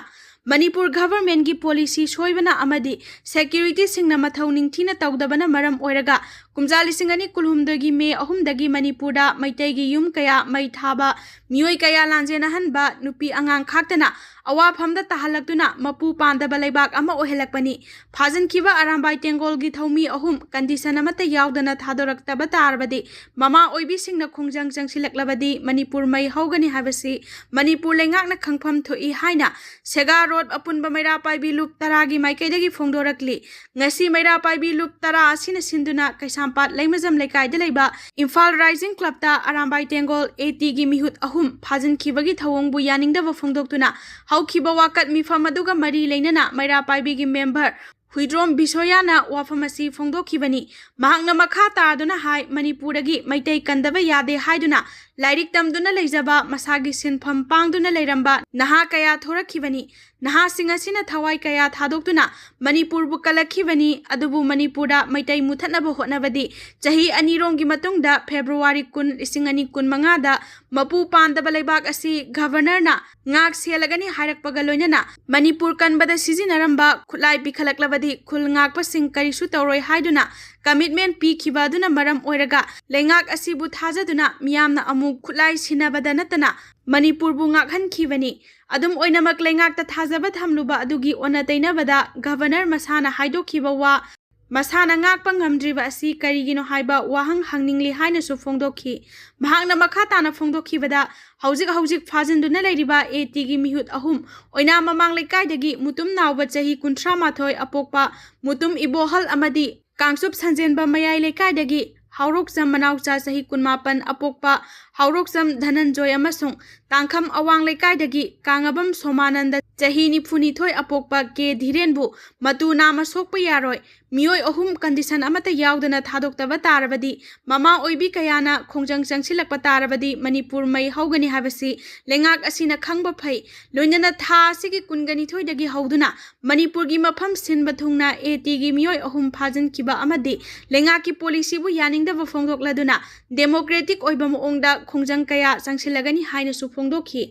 ꯃꯅꯤꯄꯨꯔ governmentꯀꯤ policy ꯁꯣꯏꯕꯅ ꯑꯃꯗꯤ securityꯁꯤꯡꯅ ꯃꯊꯧ ꯅꯤꯡꯊꯤꯅ ꯇꯧꯗꯕꯅ ꯃꯔꯝ ꯑꯣꯏꯔꯒ ꯀꯨꯝꯖꯥ ꯂꯤꯁꯤꯡ ꯑꯅꯤ ꯀꯨꯟꯍꯨꯝꯗꯣꯏꯒꯤ May ꯑꯍꯨꯝꯗꯒꯤ ꯃꯅꯤꯄꯨꯔꯗ ꯃꯩꯇꯩꯒꯤ ꯌꯨꯝ ꯀꯌꯥ ꯃꯩ ꯊꯥꯕ, ꯃꯤꯑꯣꯏ ꯀꯌꯥ ꯂꯥꯟꯖꯦꯟꯅꯍꯟꯕ, ꯅꯨꯄꯤ ꯑꯉꯥꯡ ꯈꯥꯛꯇꯅ ꯑꯋꯥꯐꯝꯗ ꯇꯥꯍꯜꯂꯛꯇꯨꯅ ꯃꯄꯨ ꯄꯥꯟꯗꯕ ꯂꯩꯕꯥꯛ ꯑꯃ ꯑꯣꯏꯍꯜꯂꯛꯄꯅꯤ꯫ ꯐꯥꯖꯤꯟꯈꯤꯕ ꯑꯔꯥꯝꯕꯥꯏ ꯇꯦꯡꯒꯣꯜꯒꯤ ꯊꯧꯃꯤ ꯑꯍꯨꯝ condition ꯑꯃꯠꯇ ꯌꯥꯎꯗꯅ ꯊꯥꯗꯣꯔꯛꯇꯕ ꯇꯥꯔꯕꯗꯤ ꯃꯃꯥ ꯑꯣꯏꯕꯤꯁꯤꯡꯅ ꯈꯣꯡꯖꯪ ꯆꯪꯁꯤꯜꯂꯛꯂꯕꯗꯤ ꯃꯅꯤꯄꯨꯔ ꯃꯩ ꯍꯧꯒꯅꯤ ꯍꯥꯏꯕꯁꯤ ꯃꯅꯤꯄꯨꯔ ꯂꯩꯉꯥꯛꯅ ꯈꯪꯐꯝ ꯊꯣꯛꯏ ꯍꯥꯏꯅ ꯁꯦꯒꯥ ꯔꯣꯗ ꯑꯄꯨꯟꯕ ꯃꯩꯔꯥ ꯄꯥꯏꯕꯤ ꯂꯨꯞ ꯇꯔꯥꯒꯤ ꯃꯥꯏꯀꯩꯗꯒꯤ ꯐꯣꯡꯗꯣꯔꯛꯂꯤ꯫ ꯉꯁꯤ ꯃꯩꯔꯥ ꯄꯥꯏꯕꯤ ꯂꯨꯞ ꯇꯔꯥ ꯑꯁꯤꯅ ꯁꯤꯟꯗꯨꯅ ꯀꯩꯁꯥꯝ ꯀꯩꯁꯥꯝꯄꯥꯠ ꯂꯩꯃꯖꯝ ꯂꯩꯀꯥꯏꯗ ꯂꯩꯕ ꯏꯝꯐꯥꯜ ꯔꯥꯏꯖꯤꯡ ꯀ꯭ꯂꯕꯇ ꯑꯔꯥꯝꯕꯥꯏ ꯇꯦꯡꯒꯣꯜ ATꯒꯤ ꯃꯤꯍꯨꯠ ꯑꯍꯨꯝ ꯐꯥꯖꯤꯟꯈꯤꯕꯒꯤ ꯊꯧꯑꯣꯡꯕꯨ ꯌꯥꯅꯤꯡꯗꯕ ꯐꯣꯡꯗꯣꯛꯇꯨꯅ ꯍꯧꯈꯤꯕ ꯋꯥꯀꯠ ꯃꯤꯐꯝ ꯑꯗꯨꯒ ꯃꯔꯤ ꯂꯩꯅꯅ ꯃꯩꯔꯥ ꯄꯥꯏꯕꯤꯒꯤ ꯃꯦꯝꯕꯔ ꯍꯨꯏꯗ꯭ꯔꯣꯝ ꯕꯤꯁꯣꯌꯥꯅ ꯋꯥꯐꯝ ꯑꯁꯤ ꯐꯣꯡꯗꯣꯛꯈꯤꯕꯅꯤ꯫ ꯃꯍꯥꯛꯅ ꯃꯈꯥ ꯇꯥꯗꯨꯅ ꯍꯥꯏ, ꯃꯅꯤꯄꯨꯔꯗꯒꯤ ꯃꯩꯇꯩ ꯀꯟꯗꯕ ꯌꯥꯗꯦ ꯍꯥꯏꯗꯨꯅ ꯂꯥꯏꯔꯤꯛ ꯇꯝꯗꯨꯅ ꯂꯩꯖꯕ, ꯃꯁꯥꯒꯤ ꯁꯤꯟꯐꯝ ꯄꯥꯡꯗꯨꯅ ꯂꯩꯔꯝꯕ ꯅꯍꯥ ꯀꯌꯥ ꯊꯣꯔꯛꯈꯤꯕꯅꯤ꯫ ꯅꯍꯥꯁꯤꯡ ꯑꯁꯤꯅ ꯊꯋꯥꯏ ꯀꯌꯥ ꯊꯥꯗꯣꯛꯇꯨꯅ ꯃꯅꯤꯄꯨꯔꯕꯨ ꯀꯜꯂꯛꯈꯤꯕꯅꯤ꯫ ꯑꯗꯨꯕꯨ ꯃꯅꯤꯄꯨꯔꯗ ꯃꯩꯇꯩ ꯃꯨꯊꯠꯅꯕ ꯍꯣꯠꯅꯕꯗꯤ ꯆꯍꯤ ꯑꯅꯤꯔꯣꯝꯒꯤ ꯃꯇꯨꯡꯗ ꯐꯦꯕ꯭ꯔꯨꯋꯥꯔꯤ ꯀꯨꯟ, ꯂꯤꯁꯤꯡ ꯑꯅꯤ ꯀꯨꯟꯃꯉꯥꯗ ꯃꯄꯨ ꯄꯥꯟꯗꯕ ꯂꯩꯕꯥꯛ ꯑꯁꯤ ꯒꯚꯔꯅꯔꯅ ꯉꯥꯛ ꯁꯦꯜꯂꯒꯅꯤ ꯍꯥꯏꯔꯛꯄꯒ ꯂꯣꯏꯅꯅ ꯃꯅꯤꯄꯨꯔ ꯀꯟꯕꯗ ꯁꯤꯖꯤꯟꯅꯔꯝꯕ ꯈꯨꯠꯂꯥꯏ ꯄꯤꯈꯠꯂꯛꯂꯕꯗꯤ ꯈꯨꯜ ꯉꯥꯛꯄꯁꯤꯡ ꯀꯔꯤꯁꯨ ꯇꯧꯔꯣꯏ ꯍꯥꯏꯗꯨꯅ ꯀꯃꯤꯠꯃꯦꯟ ꯄꯤꯈꯤꯕ ꯑꯗꯨꯅ ꯃꯔꯝ ꯑꯣꯏꯔꯒ ꯂꯩꯉꯥꯛ ꯑꯁꯤꯕꯨ ꯊꯥꯖꯗꯨꯅ ꯃꯤꯌꯥꯝꯅ ꯑꯃꯨꯛ ꯈꯨꯠꯂꯥꯏ ꯁꯤꯟꯅꯕꯗ ꯅꯠꯇꯅ ꯃꯅꯤꯄꯨꯔꯕꯨ ꯉꯥꯛꯍꯟꯈꯤꯕꯅꯤ꯫ ꯑꯗꯨꯝ ꯑꯣꯏꯅꯃꯛ ꯂꯩꯉꯥꯛꯇ ꯊꯥꯖꯕ ꯊꯝꯂꯨꯕ ꯑꯗꯨꯒꯤ ꯑꯣꯟꯅ ꯇꯩꯅꯕꯗ ꯒꯚꯔꯅꯔ ꯃꯁꯥꯅ ꯍꯥꯏꯗꯣꯛꯈꯤꯕ ꯋꯥ ꯃꯁꯥꯅ ꯉꯥꯛꯄ ꯉꯝꯗ꯭ꯔꯤꯕ ꯑꯁꯤ ꯀꯔꯤꯒꯤꯅꯣ ꯍꯥꯏꯕ ꯋꯥꯍꯪ ꯍꯪꯅꯤꯡꯂꯤ ꯍꯥꯏꯅꯁꯨ ꯐꯣꯡꯗꯣꯛꯈꯤ꯫ ꯃꯍꯥꯛꯅ ꯃꯈꯥ ꯇꯥꯅ ꯐꯣꯡꯗꯣꯛꯈꯤꯕꯗ, ꯍꯧꯖꯤꯛ ꯍꯧꯖꯤꯛ ꯐꯥꯖꯤꯟꯗꯨꯅ ꯂꯩꯔꯤꯕ ATꯒꯤ ꯃꯤꯍꯨꯠ ꯑꯍꯨꯝ ꯑꯣꯏꯅꯥꯝ ꯃꯃꯥꯡ ꯂꯩꯀꯥꯏꯗꯒꯤ ꯃꯨꯇꯨꯝ ꯅꯥꯎꯕ ꯆꯍꯤ ꯀꯨꯟꯊ꯭ꯔꯥ ꯃꯥꯊꯣꯏ ꯑꯄꯣꯛꯄ ꯃꯨꯇꯨꯝ ꯏꯕꯣꯍꯜ ꯑꯃꯗꯤ ꯀꯥꯡꯆꯨꯞ ꯁꯟꯖꯦꯟꯕ ꯃꯌꯥꯏ ꯂꯩꯀꯥꯏꯗꯒꯤ ꯍꯥꯎꯔꯣꯛꯆꯝ ꯃꯅꯥꯎꯆꯥ ꯆꯍꯤ ꯀꯨꯟꯃꯥꯄꯟ ꯑꯄꯣꯛꯄ ꯍꯥꯎꯔꯣꯛꯆꯝ ꯙꯅꯟꯖꯣꯏ ꯑꯃꯁꯨꯡ ꯇꯥꯡꯈꯝ ꯑꯋꯥꯡ ꯂꯩꯀꯥꯏꯗꯒꯤ ꯀꯥꯡꯉꯕꯝ ꯁꯣꯃꯥꯅꯟꯗ ꯆꯍꯤ ꯅꯤꯐꯨꯅꯤꯊꯣꯏ ꯑꯄꯣꯛꯄ ꯀꯦ ꯙꯤꯔꯦꯟꯕꯨ ꯃꯇꯨ ꯅꯥꯝꯃ ꯁꯣꯛꯄ ꯌꯥꯔꯣꯏ, ꯃꯤꯑꯣꯏ ꯑꯍꯨꯝ ꯀꯟꯗꯤꯁꯟ ꯑꯃꯠꯇ ꯌꯥꯎꯗꯅ ꯊꯥꯗꯣꯛꯇꯕ ꯇꯥꯔꯕꯗꯤ, ꯃꯃꯥ ꯑꯣꯏꯕꯤ ꯀꯌꯥꯅ ꯈꯣꯡꯖꯪ ꯆꯪꯁꯤꯜꯂꯛꯄ ꯇꯥꯔꯕꯗꯤ ꯃꯅꯤꯄꯨꯔ ꯃꯩ ꯍꯧꯒꯅꯤ ꯍꯥꯏꯕꯁꯤ ꯂꯩꯉꯥꯛ ꯑꯁꯤꯅ ꯈꯪꯕ ꯐꯩ꯫ ꯂꯣꯏꯅꯅ ꯊꯥ ꯑꯁꯤꯒꯤ ꯀꯨꯟꯒꯅꯤꯊꯣꯏꯗꯒꯤ ꯍꯧꯗꯨꯅ ꯃꯅꯤꯄꯨꯔꯒꯤ ꯃꯐꯝ ꯁꯤꯟꯕ ꯊꯨꯡꯅ ATꯒꯤ ꯃꯤꯑꯣꯏ ꯑꯍꯨꯝ ꯐꯥꯖꯤꯟꯈꯤꯕ ꯑꯃꯗꯤ ꯂꯩꯉꯥꯛꯀꯤ ꯄꯣꯂꯤꯁꯤꯕꯨ ꯌꯥꯅꯤꯡꯗꯕ ꯐꯣꯡꯗꯣꯛꯂꯗꯨꯅ ꯗꯦꯃꯣꯀ꯭ꯔꯦꯇꯤꯛ ꯑꯣꯏꯕ ꯃꯑꯣꯡꯗ ꯈꯣꯡꯖꯪ ꯀꯌꯥ ꯆꯪꯁꯤꯜꯂꯒꯅꯤ ꯍꯥꯏꯅꯁꯨ ꯐꯣꯡꯗꯣꯛꯈꯤ꯫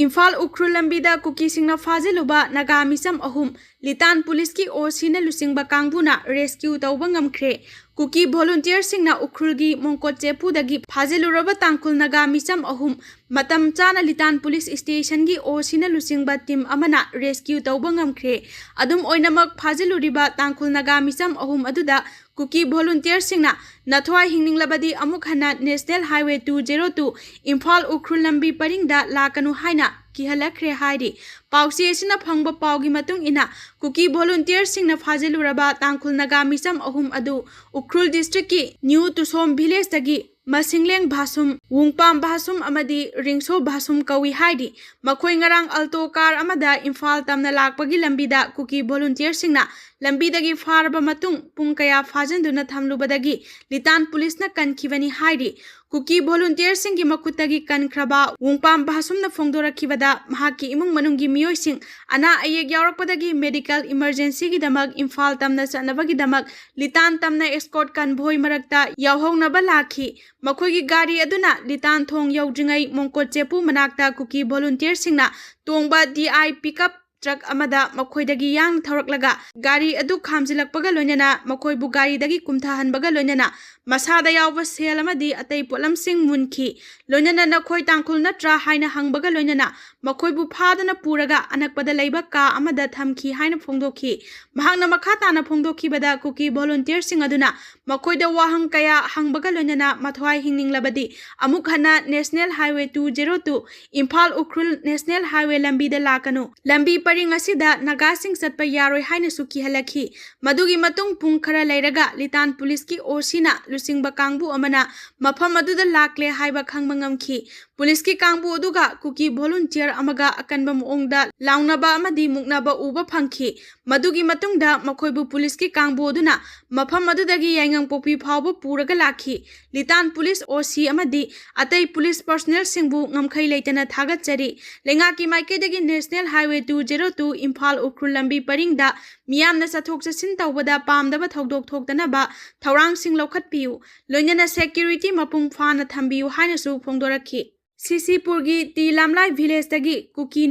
ꯏꯝꯐꯥꯜ ꯎꯈ꯭ꯔꯨꯜ ꯂꯝꯕꯤꯗ ꯀꯨꯀꯤꯁꯤꯡꯅ ꯐꯥꯖꯤꯜꯂꯨꯕ ꯅꯥꯒꯥ ꯃꯤꯆꯝ ꯑꯍꯨꯝ ꯂꯤꯇꯥꯟ ꯄꯨꯂꯤꯁꯀꯤ OCꯅ ꯂꯨꯆꯤꯡꯕ ꯀꯥꯡꯕꯨꯅ ꯔꯦꯁꯀ꯭ꯌꯨ ꯇꯧꯕ ꯉꯝꯈ꯭ꯔꯦ꯫ ꯀꯨꯀꯤ ꯚꯣꯂꯨꯟꯇꯤꯌꯔꯁꯤꯡꯅ ꯎꯈ꯭ꯔꯨꯜꯒꯤ ꯃꯣꯡꯀꯣꯠ ꯆꯦꯄꯨꯗꯒꯤ ꯐꯥꯖꯤꯜꯂꯨꯔꯕ ꯇꯥꯡꯈꯨꯜ ꯅꯥꯒꯥ ꯃꯤꯆꯝ ꯑꯍꯨꯝ ꯃꯇꯝ ꯆꯥꯅ ꯂꯤꯇꯥꯟ ꯄꯨꯂꯤꯁ ꯁ꯭ꯇꯦꯁꯟꯒꯤ OCꯅ ꯂꯨꯆꯤꯡꯕ ꯇꯤꯝ ꯑꯃꯅ ꯔꯦꯁꯀ꯭ꯌꯨ ꯇꯧꯕ ꯉꯝꯈ꯭ꯔꯦ꯫ ꯑꯗꯨꯝ ꯑꯣꯏꯅꯃꯛ, ꯐꯥꯖꯤꯜꯂꯨꯔꯤꯕ ꯇꯥꯡꯈꯨꯜ ꯅꯥꯒꯥ ꯃꯤꯆꯝ ꯑꯍꯨꯝ ꯑꯗꯨꯗ ꯀꯨꯀꯤ ꯚꯣꯂꯨꯟꯇꯤꯌꯔꯁꯤꯡꯅ ꯅꯊ꯭ꯋꯥꯏ ꯍꯤꯡꯅꯤꯡꯂꯕꯗꯤ ꯑꯃꯨꯛ ꯍꯟꯅ National Highway two zero two Imphal Ukhrul ꯂꯝꯕꯤ ꯄꯔꯤꯡꯗ ꯂꯥꯛꯀꯅꯨ ꯍꯥꯏꯅ ꯀꯤꯍꯜꯂꯛꯈ꯭ꯔꯦ ꯍꯥꯏꯔꯤ꯫ ꯄꯥꯎꯆꯦ ꯑꯁꯤꯅ ꯐꯪꯕ ꯄꯥꯎꯒꯤ ꯃꯇꯨꯡ ꯏꯟꯅ, ꯀꯨꯀꯤ ꯚꯣꯂꯨꯟꯇꯤꯌꯔꯁꯤꯡꯅ ꯐꯥꯖꯤꯜꯂꯨꯔꯕ ꯇꯥꯡꯈꯨꯜ ꯅꯥꯒꯥ ꯃꯤꯆꯝ ꯑꯍꯨꯝ ꯑꯗꯨ ꯎꯈ꯭ꯔꯨꯜ ꯗꯤꯁꯇ꯭ꯔꯤꯛꯀꯤ ꯅ꯭ꯌꯨ ꯇꯨꯁꯣꯝ ꯚꯤꯂꯦꯖꯇꯒꯤ ꯃꯁꯤꯡꯂꯦꯡ ꯚꯥꯁꯨꯝ, ꯋꯨꯡꯄꯥꯝ ꯚꯥꯁꯨꯝ ꯑꯃꯗꯤ ꯔꯤꯡꯁꯣ ꯚꯥꯁꯨꯝ ꯀꯧꯏ ꯍꯥꯏꯔꯤ꯫ ꯃꯈꯣꯏ ꯉꯔꯥꯡ ꯑꯜꯇꯣ ꯀꯥꯔ ꯑꯃꯗ ꯏꯝꯐꯥꯜ ꯇꯝꯅ ꯂꯥꯛꯄꯒꯤ ꯂꯝꯕꯤꯗ ꯀꯨꯀꯤ ꯚꯣꯂꯨꯟꯇꯤꯌꯔꯁꯤꯡꯅ ꯂꯝꯕꯤꯗꯒꯤ ꯐꯥꯔꯕ ꯃꯇꯨꯡ ꯄꯨꯡ ꯀꯌꯥ ꯐꯥꯖꯤꯟꯗꯨꯅ ꯊꯝꯂꯨꯕꯗꯒꯤ ꯂꯤꯇꯥꯟ ꯄꯨꯂꯤꯁꯅ ꯀꯟꯈꯤꯕꯅꯤ ꯍꯥꯏꯔꯤ꯫ ꯀꯨꯀꯤ ꯚꯣꯂꯨꯟꯇꯤꯌꯔꯁꯤꯡꯒꯤ ꯃꯈꯨꯠꯇꯒꯤ ꯀꯟꯈ꯭ꯔꯕ ꯋꯨꯡꯄꯥꯝ ꯚꯥꯁꯨꯝꯅ ꯐꯣꯡꯗꯣꯔꯛꯈꯤꯕꯗ, ꯃꯍꯥꯛꯀꯤ ꯏꯃꯨꯡ ꯃꯅꯨꯡꯒꯤ ꯃꯤꯑꯣꯏꯁꯤꯡ ꯑꯅꯥ ꯑꯌꯦꯛ ꯌꯥꯎꯔꯛꯄꯗꯒꯤ ꯃꯦꯗꯤꯀꯦꯜ ꯏꯃꯔꯖꯦꯟꯁꯤꯒꯤꯗꯃꯛ ꯏꯝꯐꯥꯜ ꯇꯝꯅ ꯆꯠꯅꯕꯒꯤꯗꯃꯛ ꯂꯤꯇꯥꯟ ꯇꯝꯅ ꯑꯦꯁꯀꯣꯔꯠ ꯀꯟꯚꯣꯏ ꯃꯔꯛꯇ ꯌꯥꯎꯍꯧꯅꯕ ꯂꯥꯛꯈꯤ꯫ ꯃꯈꯣꯏꯒꯤ ꯒꯥꯔꯤ ꯑꯗꯨꯅ ꯂꯤꯇꯥꯟ ꯊꯣꯡ ꯌꯧꯗ꯭ꯔꯤꯉꯩ ꯃꯣꯡꯀꯣꯠ ꯆꯦꯄꯨ ꯃꯅꯥꯛꯇ ꯀꯨꯀꯤ ꯚꯣꯂꯨꯟꯇꯤꯌꯔꯁꯤꯡꯅ ꯇꯣꯡꯕ ꯗꯤ ꯑꯥꯏ ꯄꯤꯀꯞ ꯇ꯭ꯔꯛ ꯑꯃꯗ ꯃꯈꯣꯏꯗꯒꯤ ꯌꯥꯡꯅ ꯊꯧꯔꯛꯂꯒ ꯒꯥꯔꯤ ꯑꯗꯨ ꯈꯥꯝꯖꯤꯜꯂꯛꯄꯒ ꯂꯣꯏꯅꯅ ꯃꯈꯣꯏꯕꯨ ꯒꯥꯔꯤꯗꯒꯤ ꯀꯨꯝꯊꯍꯟꯕꯒ ꯂꯣꯏꯅꯅ ꯃꯁꯥꯗ ꯌꯥꯎꯕ ꯁꯦꯜ ꯑꯃꯗꯤ ꯑꯇꯩ ꯄꯣꯠꯂꯝꯁꯤꯡ ꯃꯨꯟꯈꯤ꯫ ꯂꯣꯏꯅꯅ "ꯅꯈꯣꯏ ꯇꯥꯡꯈꯨꯜ ꯅꯠꯇ꯭ꯔꯥ?" ꯍꯥꯏꯅ ꯍꯪꯕꯒ ꯂꯣꯏꯅꯅ ꯃꯈꯣꯏꯕꯨ ꯐꯥꯗꯨꯅ ꯄꯨꯔꯒ ꯑꯅꯛꯄꯗ ꯂꯩꯕ ꯀꯥ ꯑꯃꯗ ꯊꯝꯈꯤ ꯍꯥꯏꯅ ꯐꯣꯡꯗꯣꯛꯈꯤ꯫ ꯃꯍꯥꯛꯅ ꯃꯈꯥ ꯇꯥꯅ ꯐꯣꯡꯗꯣꯛꯈꯤꯕꯗ, ꯀꯨꯀꯤ ꯚꯣꯂꯨꯟꯇꯤꯌꯔꯁꯤꯡ ꯑꯗꯨꯅ ꯃꯈꯣꯏꯗ ꯋꯥꯍꯪ ꯀꯌꯥ ꯍꯪꯕꯒ ꯂꯣꯏꯅꯅ ꯃꯊ꯭ꯋꯥꯏ ꯍꯤꯡꯅꯤꯡꯂꯕꯗꯤ ꯑꯃꯨꯛ ꯍꯟꯅ national highway two zero two Imphal Ukhrul national highway ꯂꯝꯕꯤꯗ ꯂꯥꯛꯀꯅꯨ, ꯂꯝꯕꯤ ꯄꯔꯤꯡ ꯑꯁꯤꯗ ꯅꯥꯒꯥꯁꯤꯡ ꯆꯠꯄ ꯌꯥꯔꯣꯏ ꯍꯥꯏꯅꯁꯨ ꯀꯤꯍꯜꯂꯛꯈꯤ꯫ ꯃꯗꯨꯒꯤ ꯃꯇꯨꯡ ꯄꯨꯡ ꯈꯔ ꯂꯩꯔꯒ ꯂꯤꯇꯥꯟ ꯄꯨꯂꯤꯁꯀꯤ ꯑꯣ ꯁꯤꯅ ꯂꯨꯆꯤꯡꯕ ꯀꯥꯡꯕꯨ ꯑꯃꯅ ꯃꯐꯝ ꯑꯗꯨꯗ ꯂꯥꯛꯂꯦ ꯍꯥꯏꯕ ꯈꯪꯕ ꯉꯝꯈꯤ꯫ ꯄꯨꯂꯤꯁꯀꯤ ꯀꯥꯡꯕꯨ ꯑꯗꯨꯒ ꯀꯨꯀꯤ ꯚꯣꯂꯨꯟꯇꯤꯌꯔ ꯑꯃꯒ ꯑꯀꯟꯕ ꯃꯑꯣꯡꯗ ꯂꯥꯎꯅꯕ ꯑꯃꯗꯤ ꯃꯨꯛꯅꯕ ꯎꯕ ꯐꯪꯈꯤ꯫ ꯃꯗꯨꯒꯤ ꯃꯇꯨꯡꯗ ꯃꯈꯣꯏꯕꯨ ꯄꯨꯂꯤꯁꯀꯤ ꯀꯥꯡꯕꯨ ꯑꯗꯨꯅ ꯃꯐꯝ ꯑꯗꯨꯗꯒꯤ ꯌꯥꯏꯉꯪꯄꯣꯛꯄꯤ ꯐꯥꯎꯕ ꯄꯨꯔꯒ ꯂꯥꯛꯈꯤ꯫ ꯂꯤꯇꯥꯟ ꯄꯨꯂꯤꯁ ꯑꯣ ꯁꯤ ꯑꯃꯗꯤ ꯑꯇꯩ ꯄꯨꯂꯤꯁ ꯄꯔꯁꯣꯅꯦꯜꯁꯤꯡꯕꯨ ꯉꯝꯈꯩ ꯂꯩꯇꯅ ꯊꯥꯒꯠꯆꯔꯤ꯫ ꯂꯩꯉꯥꯛꯀꯤ ꯃꯥꯏꯀꯩꯗꯒꯤ national highway two zero two Imphal Ukhrul ꯂꯝꯕꯤ ꯄꯔꯤꯡꯗ ꯃꯤꯌꯥꯝꯅ ꯆꯠꯊꯣꯛ ꯆꯠꯁꯤꯟ ꯇꯧꯕꯗ ꯄꯥꯝꯗꯕ ꯊꯧꯗꯣꯛ ꯊꯣꯛꯇꯅꯕ ꯊꯧꯔꯥꯡꯁꯤꯡ ꯂꯧꯈꯠꯄꯤꯌꯨ, ꯂꯣꯏꯅꯅ ꯁꯦꯀ꯭ꯌꯨꯔꯤꯇꯤ ꯃꯄꯨꯡ ꯐꯥꯅ ꯊꯝꯕꯤꯌꯨ ꯍꯥꯏꯅꯁꯨ ꯐꯣꯡꯗꯣꯔꯛꯈꯤ꯫ ꯁꯤꯁꯤꯄꯨꯔꯒꯤ ꯇꯤ ꯂꯥꯝꯂꯥꯏ ꯚꯤꯂꯦꯖꯇꯒꯤ ꯀꯨꯀꯤ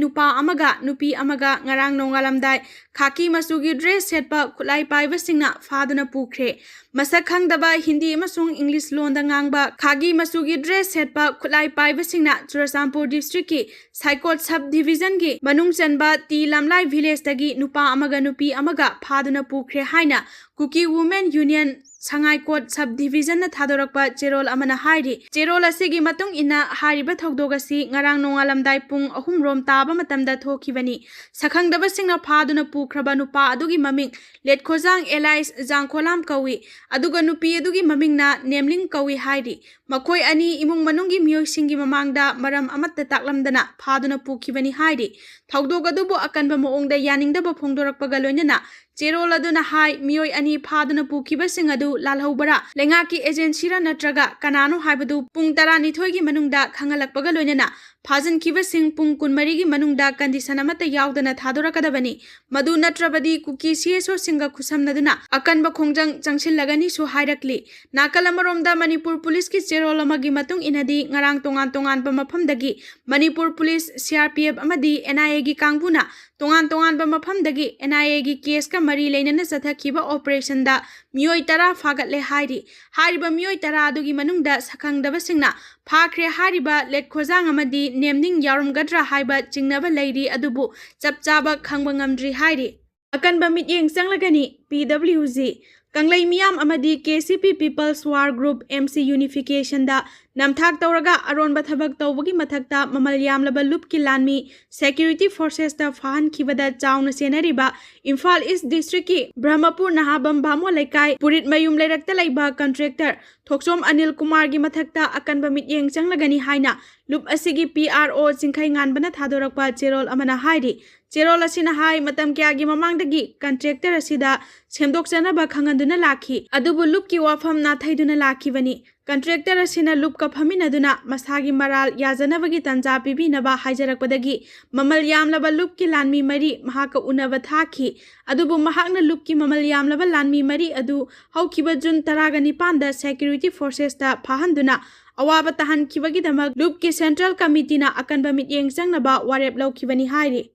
ꯅꯨꯄꯥ ꯑꯃꯒ ꯅꯨꯄꯤ ꯑꯃꯒ ꯉꯔꯥꯡ ꯅꯣꯡꯉꯥꯜꯂꯝꯗꯥꯏ ꯈꯥꯀꯤ ꯃꯆꯨꯒꯤ ꯗ꯭ꯔꯦꯁ ꯁꯦꯠꯄ ꯈꯨꯠꯂꯥꯏ ꯄꯥꯏꯕꯁꯤꯡꯅ ꯐꯥꯗꯨꯅ ꯄꯨꯈ꯭ꯔꯦ꯫ ꯃꯁꯛ ꯈꯪꯗꯕ ꯍꯤꯟꯗꯤ ꯑꯃꯁꯨꯡ ꯏꯪꯂꯤꯁ ꯂꯣꯟꯗ ꯉꯥꯡꯕ ꯈꯥꯒꯤ ꯃꯆꯨꯒꯤ ꯗ꯭ꯔꯦꯁ ꯁꯦꯠꯄ ꯈꯨꯠꯂꯥꯏ ꯄꯥꯏꯕꯁꯤꯡꯅ ꯆꯨꯔꯆꯥꯟꯄꯨꯔ ꯗꯤꯁꯇ꯭ꯔꯤꯛꯀꯤ ꯁꯥꯏꯀꯣꯠ ꯁꯕ ꯗꯤꯚꯤꯖꯟꯒꯤ ꯃꯅꯨꯡ ꯆꯟꯕ ꯇꯤ ꯂꯥꯝꯂꯥꯏ ꯚꯤꯂꯦꯖꯇꯒꯤ ꯅꯨꯄꯥ ꯑꯃꯒ ꯅꯨꯄꯤ ꯑꯃꯒ ꯐꯥꯗꯨꯅ ꯄꯨꯈ꯭ꯔꯦ ꯍꯥꯏꯅ ꯀꯨꯀꯤ ꯋꯨꯃꯦꯟ ꯌꯨꯅꯤꯌꯟ ꯁꯉꯥꯏꯀꯣꯠ ꯁꯕ ꯗꯤꯕꯤꯖꯟꯅ ꯊꯥꯗꯣꯔꯛꯄ ꯆꯦꯔꯣꯜ ꯑꯃꯅ ꯍꯥꯏꯔꯤ꯫ ꯆꯦꯔꯣꯜ ꯑꯁꯤꯒꯤ ꯃꯇꯨꯡ ꯏꯟꯅ, ꯍꯥꯏꯔꯤꯕ ꯊꯧꯗꯣꯛ ꯑꯁꯤ ꯉꯔꯥꯡ ꯅꯣꯡꯉꯥꯜꯂꯝꯗꯥꯏ ꯄꯨꯡ ꯑꯍꯨꯝ ꯔꯣꯝ ꯇꯥꯕ ꯃꯇꯝꯗ ꯊꯣꯛꯈꯤꯕꯅꯤ꯫ ꯁꯛꯈꯪꯗꯕꯁꯤꯡꯅ ꯐꯥꯗꯨꯅ ꯄꯨꯈ꯭ꯔꯕ ꯅꯨꯄꯥ ꯑꯗꯨꯒꯤ ꯃꯃꯤꯡ ꯂꯦꯠꯈꯣꯖꯥꯡ ꯑꯦꯂꯥꯏꯁ ꯖꯥꯡꯈꯣꯂꯥꯝ ꯀꯧꯏ, ꯑꯗꯨꯒ ꯅꯨꯄꯤ ꯑꯗꯨꯒꯤ ꯃꯃꯤꯡꯅ ꯅꯦꯝꯂꯤꯡ ꯀꯧꯏ ꯍꯥꯏꯔꯤ꯫ ꯃꯈꯣꯏ ꯑꯅꯤ ꯏꯃꯨꯡ ꯃꯅꯨꯡꯒꯤ ꯃꯤꯑꯣꯏꯁꯤꯡꯒꯤ ꯃꯃꯥꯡꯗ ꯃꯔꯝ ꯑꯃꯠꯇ ꯇꯥꯛꯂꯝꯗꯅ ꯐꯥꯗꯨꯅ ꯄꯨꯈꯤꯕꯅꯤ ꯍꯥꯏꯔꯤ꯫ ꯊꯧꯗꯣꯛ ꯑꯗꯨꯕꯨ ꯑꯀꯟꯕ ꯃꯑꯣꯡꯗ ꯌꯥꯅꯤꯡꯗꯕ ꯐꯣꯡꯗꯣꯔꯛꯄꯒ ꯂꯣꯏꯅꯅ ꯆꯦꯔꯣꯜ ꯑꯗꯨꯅ ꯍꯥꯏ, ꯃꯤꯑꯣꯏ ꯑꯅꯤ ꯐꯥꯗꯨꯅ ꯄꯨꯈꯤꯕꯁꯤꯡ ꯑꯗꯨ ꯂꯥꯜꯍꯧꯕꯔꯥ, ꯂꯩꯉꯥꯛꯀꯤ ꯑꯦꯖꯦꯟꯁꯤꯔ ꯅꯠꯇ꯭ꯔꯒ ꯀꯅꯥꯅꯣ ꯍꯥꯏꯕꯗꯨ ꯄꯨꯡ ꯇꯔꯥꯅꯤꯊꯣꯏꯒꯤ ꯃꯅꯨꯡꯗ ꯈꯪꯍꯜꯂꯛꯄꯒ ꯂꯣꯏꯅꯅ ꯐꯥꯖꯤꯟꯈꯤꯕꯁꯤꯡ ꯄꯨꯡ ꯀꯨꯟꯃꯔꯤꯒꯤ ꯃꯅꯨꯡꯗ ꯀꯟꯗꯤꯁꯟ ꯑꯃꯠꯇ ꯌꯥꯎꯗꯅ ꯊꯥꯗꯣꯔꯛꯀꯗꯕꯅꯤ꯫ ꯃꯗꯨ ꯅꯠꯇ꯭ꯔꯕꯗꯤ ꯀꯨꯀꯤ ꯁꯤ ꯑꯦꯁ ꯑꯣꯁꯤꯡꯒ ꯈꯨꯠꯁꯝꯅꯗꯨꯅ ꯑꯀꯟꯕ ꯈꯣꯡꯖꯪ ꯆꯪꯁꯤꯜꯂꯒꯅꯤꯁꯨ ꯍꯥꯏꯔꯛꯂꯤ꯫ ꯅꯥꯀꯜ ꯑꯃꯔꯣꯝꯗ, ꯃꯅꯤꯄꯨꯔ ꯄꯨꯂꯤꯁꯀꯤ ꯆꯦꯔꯣꯜ ꯑꯃꯒꯤ ꯃꯇꯨꯡ ꯏꯟꯅꯗꯤ, ꯉꯔꯥꯡ ꯇꯣꯉꯥꯟ ꯇꯣꯉꯥꯟꯕ ꯃꯐꯝꯗꯒꯤ Manipur police, C R P F ꯑꯃꯗꯤ ꯑꯦꯟ ꯑꯥꯏ ꯑꯦꯒꯤ ꯀꯥꯡꯕꯨꯅ ꯇꯣꯉꯥꯟ ꯇꯣꯉꯥꯟꯕ ꯃꯐꯝꯗꯒꯤ ꯑꯦꯟ ꯑꯥꯏ ꯑꯦꯒꯤ ꯀꯦꯁꯀ ꯃꯔꯤ ꯂꯩꯅꯅ ꯆꯠꯊꯈꯤꯕ ꯑꯣꯄꯔꯦꯁꯟꯗ ꯃꯤꯑꯣꯏ ꯇꯔꯥ ꯐꯥꯒꯠꯂꯦ ꯍꯥꯏꯔꯤ꯫ ꯍꯥꯏꯔꯤꯕ ꯃꯤꯑꯣꯏ ꯇꯔꯥ ꯑꯗꯨꯒꯤ ꯃꯅꯨꯡꯗ ꯁꯛꯈꯪꯗꯕꯁꯤꯡꯅ ꯐꯥꯈ꯭ꯔꯦ ꯍꯥꯏꯔꯤꯕ ꯂꯦꯠꯈꯣꯖꯥꯡ ꯑꯃꯗꯤ ꯅꯦꯝꯅꯤꯡ ꯌꯥꯎꯔꯝꯒꯗ꯭ꯔꯥ ꯍꯥꯏꯕ ꯆꯤꯡꯅꯕ ꯂꯩꯔꯤ, ꯑꯗꯨꯕꯨ ꯆꯞ ꯆꯥꯕ ꯈꯪꯕ ꯉꯝꯗ꯭ꯔꯤ ꯍꯥꯏꯔꯤ꯫ ꯑꯀꯟꯕ ꯃꯤꯠꯌꯦꯡ ꯆꯪꯂꯒꯅꯤ꯫ ꯄꯤ ꯗꯕ꯭ꯂꯤꯎ ꯖꯤ, ꯀꯪꯂꯩ ꯃꯤꯌꯥꯝ ꯑꯃꯗꯤ ꯀꯦ ꯁꯤ ꯄꯤ People's War Group, M C Unification ꯗ ꯅꯝꯊꯥꯛ ꯇꯧꯔꯒ ꯑꯔꯣꯟꯕ ꯊꯕꯛ ꯇꯧꯕꯒꯤ ꯃꯊꯛꯇ ꯃꯃꯜ ꯌꯥꯝꯂꯕ ꯂꯨꯞꯀꯤ ꯂꯥꯟꯃꯤ security forces ꯇ ꯐꯥꯍꯟꯈꯤꯕꯗ ꯆꯥꯎꯅ ꯆꯦꯟꯅꯔꯤꯕ ꯏꯝꯐꯥꯜ ꯏꯁ ꯗꯤꯁꯇ꯭ꯔꯤꯛꯀꯤ ꯕ꯭ꯔꯍꯃꯄꯨꯔ ꯅꯍꯥꯕꯝ ꯕꯥꯃꯣꯟ ꯂꯩꯀꯥꯏ ꯄꯨꯔꯤꯠꯃꯌꯨꯝ ꯂꯩꯔꯛꯇ ꯂꯩꯕ ꯀꯟꯇ꯭ꯔꯦꯛꯇꯔ ꯊꯣꯛꯆꯣꯝ ꯑꯅꯤꯜ ꯀꯨꯃꯥꯔꯒꯤ ꯃꯊꯛꯇ ꯑꯀꯟꯕ ꯃꯤꯠꯌꯦꯡ ꯆꯪꯂꯒꯅꯤ ꯍꯥꯏꯅ ꯂꯨꯞ ꯑꯁꯤꯒꯤ ꯄꯤ ꯑꯥꯔ ꯑꯣ ꯆꯤꯡꯈꯩꯉꯥꯟꯕꯅ ꯊꯥꯗꯣꯔꯛꯄ ꯆꯦꯔꯣꯜ ꯑꯃꯅ ꯍꯥꯏꯔꯤ꯫ ꯆꯦꯔꯣꯜ ꯑꯁꯤꯅ ꯍꯥꯏ, ꯃꯇꯝ ꯀꯌꯥꯒꯤ ꯃꯃꯥꯡꯗꯒꯤ ꯀꯟꯇ꯭ꯔꯦꯛꯇꯔ ꯑꯁꯤꯗ ꯁꯦꯝꯗꯣꯛꯆꯅꯕ ꯈꯪꯍꯟꯗꯨꯅ ꯂꯥꯛꯈꯤ, ꯑꯗꯨꯕꯨ ꯂꯨꯞꯀꯤ ꯋꯥꯐꯝ ꯅꯥꯊꯩꯗꯨꯅ ꯂꯥꯛꯈꯤꯕꯅꯤ꯫ ꯀꯟꯇ꯭ꯔꯦꯛꯇꯔ ꯑꯁꯤꯅ ꯂꯨꯞꯀ ꯐꯝꯃꯤꯟꯅꯗꯨꯅ ꯃꯁꯥꯒꯤ ꯃꯔꯥꯜ ꯌꯥꯖꯅꯕꯒꯤ ꯇꯥꯟꯖꯥ ꯄꯤꯕꯤꯅꯕ ꯍꯥꯏꯖꯔꯛꯄꯗꯒꯤ ꯃꯃꯜ ꯌꯥꯝꯂꯕ ꯂꯨꯞꯀꯤ ꯂꯥꯟꯃꯤ ꯃꯔꯤ ꯃꯍꯥꯛꯀ ꯎꯅꯕ ꯊꯥꯈꯤ꯫ ꯑꯗꯨꯕꯨ ꯃꯍꯥꯛꯅ ꯂꯨꯞꯀꯤ ꯃꯃꯜ ꯌꯥꯝꯂꯕ ꯂꯥꯟꯃꯤ ꯃꯔꯤ ꯑꯗꯨ ꯍꯧꯈꯤꯕ ꯖꯨꯟ ꯇꯔꯥꯒ ꯅꯤꯄꯥꯟꯗ security forces ꯇ ꯐꯥꯍꯟꯗꯨꯅ ꯑꯋꯥꯕ ꯇꯥꯍꯟꯈꯤꯕꯒꯤꯗꯃꯛ ꯂꯨꯞꯀꯤ Central Committee ꯅ ꯑꯀꯟꯕ ꯃꯤꯠꯌꯦꯡ ꯆꯪꯅꯕ ꯋꯥꯔꯦꯞ ꯂꯧꯈꯤꯕꯅꯤ ꯍꯥꯏꯔꯤ꯫